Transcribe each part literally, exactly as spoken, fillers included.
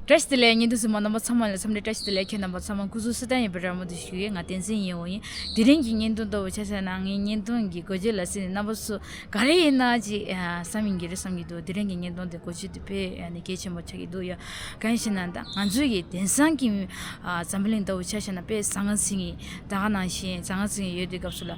བཀྲ་ཤིས་བདེ་ལེགས། བརྙན་ཐུང་གཟིགས་མོ་རྣམ་པ་ཚང་མ་ལ་འཚམས་འདྲི་བཀྲ་ཤིས་བདེ་ལེགས། ཁྱེད་རྣམ་པ་ཚང་མ་སྐུ་གཟུགས་བསོད་བདེ་ཡིན་པའི་རེ་སྨོན་དུ་ཞུ་ཡས། ང་བསྟན་འཛིན་ཡིན་འོ་ཡིན། དེ་རིང་གི་བརྙན་ཐུང་ལྟ་བུ་ཆ་བཞག་ན་ངའི་བརྙན་ཐུང་གི་འགོ་བརྗོད་ལ་གཟིགས་ནས་རྣམ་པ་ཚོ་ག་རེ་ཡིན་ན་ཅིག་བསམ་ཡིན་གྱི་རེད་བསམ་གྱི་འདུག་དེ་རིང་གི་བརྙན་ཐུང་དེ་འགོ་བརྗོད་དེ་དཔེ་ཨ་ནི་གལ་ཆེན་པོ་ཆགས་ཀྱི་འདུག་ཡ། གང་ཡིན་ཞེ་ན་ད་ང་ཚོའི་གི་དེང་སང་གི་འཛམ་བུ་གླིང་ལྟ་བུ་ཆ་བཞག་ན་དཔེ་ཟང་ངེ་ཟིང་ངེ་ད་ག་ནང་བཞིན་ཟང་ངེ་ཟིང་ངེ་ཡོད་དུས་སྐབས་སུ་ལ་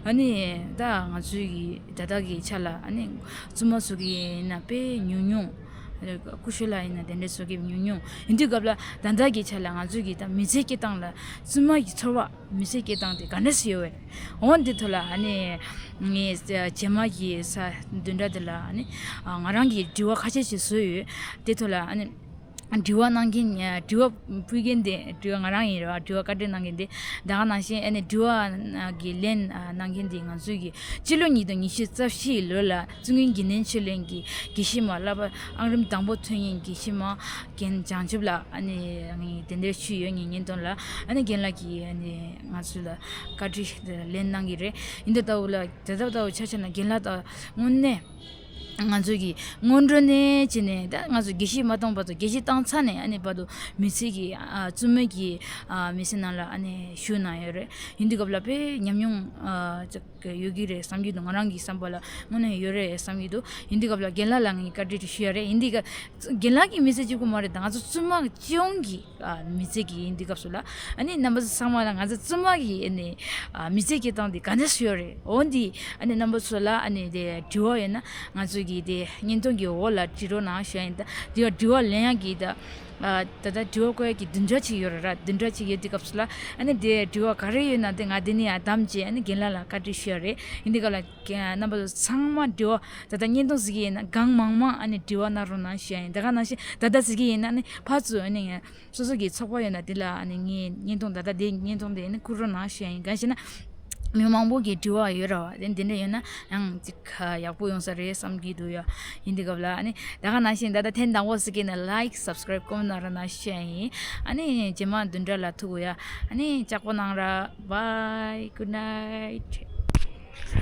ཨ་ནི་ད་ང་ཚོའི་གི་ད་ལྟ་གི་ཆ་ལ་ཨ་ནི་བཙུན་མ་ཚོ་གི་ཡིན་ན་དཔེ་ཉུང་ཉུང་། སྐུ་ཞབས་ལགས་ཡིན་ན་དེ་འདྲའི་བཟོ་མཁན་ཉུང་ཉུང་ཡིན་དུས་སྐབས་ལ་ད་ལྟ་གི་ཆ་ལ་ང་ཚོའི་གི་ད་མི་ཚེ་སྐྱེལ་སྟངས་ལ་བཙུན་མ་གི་འཚོ་བ་མི་ཚེ་སྐྱེལ་སྟངས་དེ་ག་འདྲ་ཞིག་ཡོད་པས། འོ་འདི་ཐོག་ལ་ཨ་ནི་ངས་རྗེས་མ་གི་ས་བདུན་ཕྲག་དེ་ལ་ཨ་ནི་ང་རང་གི་དྲི་བ་ཁ་ཤས་ཤིག་བཟོས་ཡོད། དེ་ཐོག་ལ་ཨ་ནི་དྲི་བ་གནང་མཁན་དྲི་བ་ཕུལ་མཁན་དེ་དྲི་བ་ང་རང་ཡིན་རེད་བ། དྲི་བ་བཀའ་འདྲི་གནང་མཁན་དེ་ད་ག་ནང་བཞིན་ཨ་ནི་དྲི་བ་གི་ལན་གནང་མཁན་དེ་ང་ཚོའི་གི་སྤྱི་ལོ་ཉིས་སྟོང་ཉི་ཤུ་རྩ་བཞིའི་ལོ་ལ། བཙུན་དགོན་དགེ་ལྡན་ཆོས་གླིང་གི་དགེ་བཤེས་མ་བསླབ་པ་ཨང་རིམ་དང་པོ་ཐོན་མཁན་དགེ་བཤེས་མ་རྒན་བྱང་ཆུབ་ལགས་ཨ་ནི་ངས་དེ་འདྲའི་ཞུས་ཡོད། ངའི་བརྙན་ཐུང་ལ་ཨ་ནི་རྒན་ལགས་ཀྱིས་ཨ་ནི་ང་ཚོ་ལ་བཀའ་འདྲི་ལན་གནང་གི་རེད། ཡིན་དུས་ལྟ་བུ་ལ་དེ་ལྟ་བུ་ལྟ་བུ་ཆ་བཞག་ན་རྒན་ལགས་ད་དངོས་གནས་ང་ཚོ་གི་སྔོན་འགྲོ་ནས་བྱས་ནས་ད་ང་ཚོ་དགེ་བཤེས་མ་བཏང་བར་དུ་དགེ་བཤེས་བཏང་ཚར་ནས་ཨ་ནི་བར་དུ་མི་ཚེ་གི་ཨ་བཙུན་མའི་གི་ཨ་མི་ཚེ་ནང་ལ་ཨ་ནི་བཞུགས་གནང་ཡོད་རེད། ཡིན་དུས་སྐབས་ལ་དཔེ་ཉམས་མྱོང་ཨ་ཅིག་ཡོད་ཀྱི་རེད་བསམ་གྱི་འདུག་ང་རང་གི་བསམ་པ་ལ་དངོས་གནས་ཡོད་རེད་བསམ་གྱི་འདུག་ཡིན་དུས་སྐབས་ལ་རྒན་ལགས་ལ་ངས་བཀའ་འདྲི་ཞུ་ཡ་རེད། ཡིན་དུས་སྐབས་རྒན་ལགས་ཀྱི་མི་ཚེ་གཅིག་པུ་མ་རེད། ད་ང་ཚོ་བཙུན་མ་སྤྱི་ཡོངས་ཀྱི་ཨ་མི་ཚེ་གི་ཡིན་དུས་སྐབས་སུ་ལ་ཨ་ནི་རྣམ་པ་ཚོ་ཚང་མ་ལ་ང་ཚོ་བཙུན་མ་གི་ཨ་ནི་ཨ་མི་ཚེ་སྐྱེལ་སྟངས་འདི་ག་འདྲ་ཞིག་ཡོད་རེད། འོ་འདི་ཨ་ནི་རྣམ་པ་ཚོ་ལ་ཨ་ནི་དེ་དྲི་བ་ཡོད་ན་ང་ཚོ་གི་དེ་བརྙན་ཐུང་གི་འོག་ལ་འབྲི་རོགས་གནང་ཞུ་ཡ་ཡིན། ད་དེ་བ་དྲི་བ་ལེན་ཡ་གི་ད་ཨ་ད་ལྟ་དྲི་བ་བཀོད་ཡ་གི་བདུན་ཕྲག་ཅིག་ཡོད་རེད་ར། བདུན་ཕྲག་ཅིག་ཡོད་དུས་སྐབས་སུ་ལ་ཨ་ནི་དེ་དྲི་བ་ག་རེ་ཡོད་ན་དེ་ང་དེ་ནས་ཡ་བདམས་བྱས་ཨ་ནི་རྒན་ལགས་ལ་བཀའ་འདྲི་ཞུ་ཡ་རེད། ཡིན་དུས་སྐབས་ལ་རྣམ་པ་ཚོ་ཚང་མ་དྲི་བ་ད་ལྟ་བརྙན་ཐུང་གཟིགས་ཀྱི་ཡིན་ན་གང་མང་མང་ཨ་ནི་དྲི་བ་གནང་རོགས་གནང་ཞུ་ཡ་ཡིན། ད་ག་ནང་བཞིན་ད་ལྟ་གཟིགས་ཀྱི་ཡིན་ན་ཨ་ནི་ཕར་ཚུར་ཨ་ནི་སོ་སོ་གི་ཚོགས་པ་ཡོད་ན་དེ་ལ་ཨ་ནི་ངའི་བརྙན་ཐུང་ད་ལྟ་དེ་བརྙན་ཐུང་དེ་ཨ་ནི་བསྐུར་རོགས་གནང་ཞུ་ཡ་ཡིན། གང་ཞེ་ན་མི་མང་པོ་གི་དྲི་བ་ཡོད་ར་བ། དེ་འདི་འདྲ་ཡོད་ན་ཡང་ཅིག་ཡག་པོ་ཡོང་ས་རེད་བསམ་གྱི་འདུག་ཡ། ཡིན་དུས་སྐབས་ལ་ཨ་ནི་ད་ག་ནང་བཞིན་ད་ལྟ་ཐེངས་དང་པོ་གཟིགས་ཀྱི་ཡིན་ན་like subscribe comment གནང་རོགས་གནང་ཞུ་ཡ་ཡིན། ཨ་ནི་རྗེས་མ་བདུན་ཕྲག་ལ་ཐུག་གོ་ཡ། ཨ་ནི་ལྕགས་པོ་གནང་ར། Bye, good night.